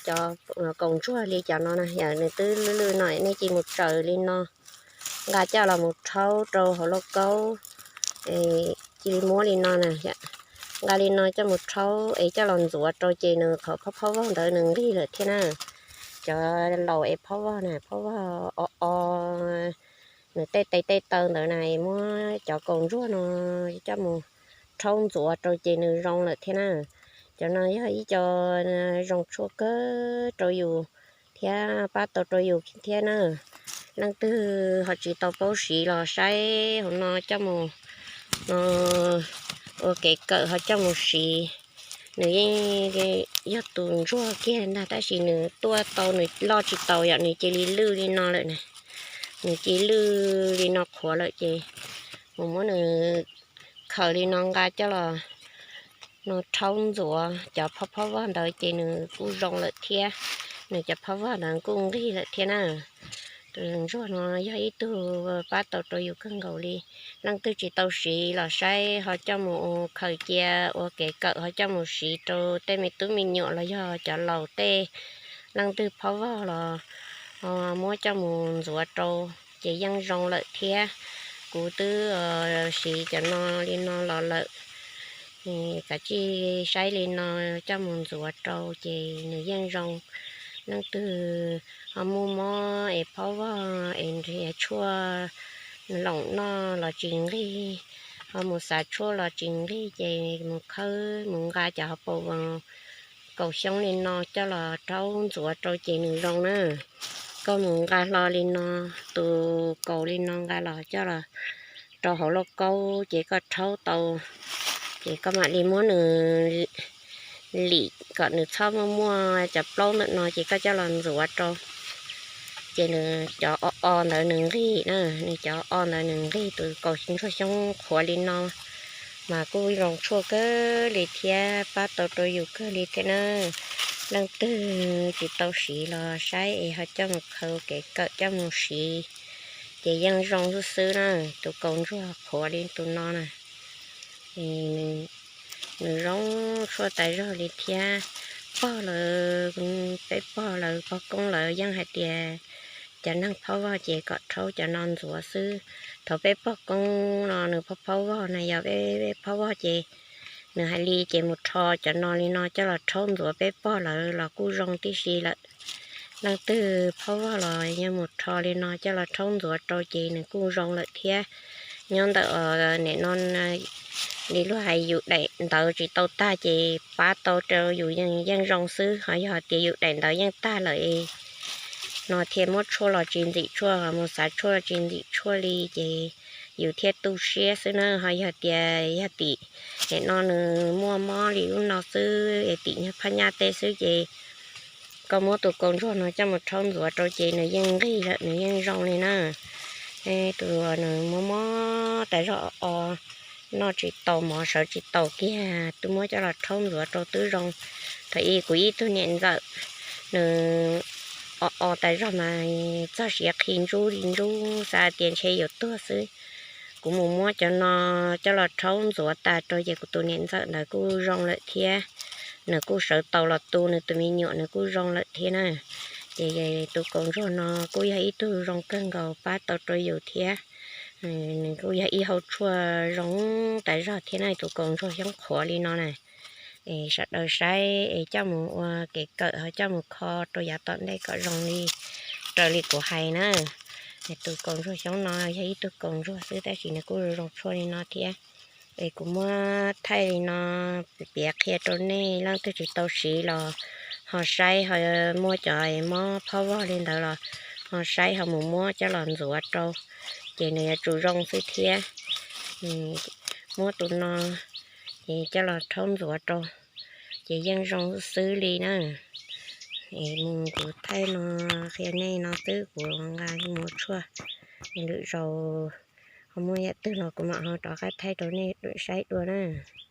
cov kaus ntsuag li cov no na, yog nws twb lwj lwj no nej cia li mus tsaws li no, nqa coj los mus rhaub rau hauv lauj kaub, cia li muab li no na, nqa li no coj mus rhaub es coj los ntxuav rau ces nws qhov phob phob vog ntawd nws nqig lawm thiab na. Cov laus es phob vog na, phob vog o o, nws tej tes tej taw ntawd na, muab cov kaus ntsuag no coj mus rhaub ntxuav rau ces nws zoo lawm thiab na. Cov no yog ib co zoo tshuaj kawg rau yus thiab pab tau rau yus thiab na. Leej twg ho tsis tau paub siv los saib hauv no coj mus ua kev kawm ho coj mus siv. Nws yeej yog tus ntsuag kiag ntag tab sis nws tuaj tau nws loj tsis taus yom, nws cia li lwj li no lawm na. Nws cia li lwj li no qhuav lawm ces mus muab nws khaws li no nqa coj los no rhaub ntxuav cov phob phob vog ntawd ces nws kuj zoo lawm thiab. Nws cov phob vog ntawd kuj nqig lawm thiab na. Tus ntsuag no yog ib tug pab tau rau yus kawg nkaus li. Leej twg tsis tau siv los saib ho coj mus khaws cia ua kev kawm ho coj mus siv rau tej me tub me nyuam los yog cov laus tej. Leej twg phob vog los muab coj mus ntxuav rau ces yeej zoo lawm thiab. Kuv twb siv cov no li no los lawm, kav tsij saib li no coj mus ntxuav rau ces nws yeej zoo. Leej twg ho muaj mob es phob vog es nrhiav tshuaj loom noj los tsis nqig, ho mus xav tshuaj los tsis nqig ces mus khawb mus nqa cov hauv paus kaus xyoob li no coj los rhaub ntxuav rau ces nws zoo na. Koj mus nqa hlo li no, tus kaus li no nqa los coj los rau hauv lauj kaub ces koj rhaub tau, ces koj mam li muab nws lim kom nws txhob muaj muaj cov plaub ntawm no ces koj coj los ntxuav rau ces nws cov o o ntawd nws nqig na. Nws cov o ntawd nws nqig, tus kaus ntsuag xyoob qhuav li no mas kuj zoo tshuaj kawg li thiab pab tau rau yus kawg li thiab na. Leej twg tsis tau siv los saib es ho coj mus khaws kev kawm coj mus siv ces yeej zoo xwb xwb na. Tus kaus ntsuag qhuav li tus no na, nws zoo tshuaj tas zog li thiab. Pog lawv, peb pog lawv pog koob lawv yeej hais tias cov neeg phob vog ces kom rhaub cov no ntxuav xwb. Thaum peb pog koob no nws phob phob vog na, yog peb phob vog ces nws hais li ces mus rho cov no li no coj los rhaub ntxuav peb pog lawv los kuj zoo tib si lawm. Leej twg phob vog los yog mus rho li no coj los rhaub ntxuav rau ces nws kuj zoo lawm thiab. Nyob ntawm nim no li luag hais yus daim ntawv tsis tau tag ces pab tau rau yus yeej zoo xwb, ho yog tias yus daim ntawv yeej tag lawm no thiaj muab tshuaj los tsis ntxim tshuaj, mus xav tshuaj los tsis ntxim tshuaj li ces yus thiaj tu siab xwb na. Ho yog tias yog tim nim no nws muaj mob li ub no xwb es tim nyuag phab nyaj tej xwb ces koj muab tus kaus ntsuag no coj mus rhaub ntxuav rau ces nws yeej nqig lawm, nws yeej zoo li na. Tus nws mob mob tas zog o, noj tsis tau mov sawv tsis tau kiag, twb muab coj los rhaub ntxuav rau twb zoo. Thaum ub kuv ib tug niam ntxawm, nws o o tas zog mas txog siav qhi ntsub li ntsub, xav tias ntshe yuav tuag xwb. Kuv mus muab cov no coj los rhaub ntxuav tas rau ces kuv tus niam ntxawm ntawd kuj zoo lawm thiab. Nws kuj sawv tau los tu nws tus me nyuam, nws kuj zoo lawm thiab na. Ces tus kaus ntsuag no kuj yog ib tug zoo kawg nkaus pab tau rau yus thiab. Nws kuj yog ib hau tshuaj zoo tas zog thiab na, tus kaus ntsuag xyoob qhuav li no na. Es sawv daws saib es coj mus ua kev kawm ho coj mus kho rau yav tom ntej kom zoo li raws li kuv hais na. Tus kaus ntsuag xyoob no yog ib tug kaus ntsuag xwb tab sis nws kuj zoo tshuaj li no thiab. Es kuv muab thaij li no piav qhia rau nej, leej twg tsis tau siv los ho saib, ho muaj cov mob phob vog li ntawd los ho saib ho mus muab coj los ntxuav rau, ces nws yuav tsum zoo xwb thiab. Muab tus no ces coj los rhaub ntxuav rau ces yeej zoo xwb li na. Es mus kuv thaij no qhia nej no xwb, kuv nqa mus tshuaj, lwm zaus ho muaj yam twg los kuv mam ho rov qab thaij rau nej saib dua na.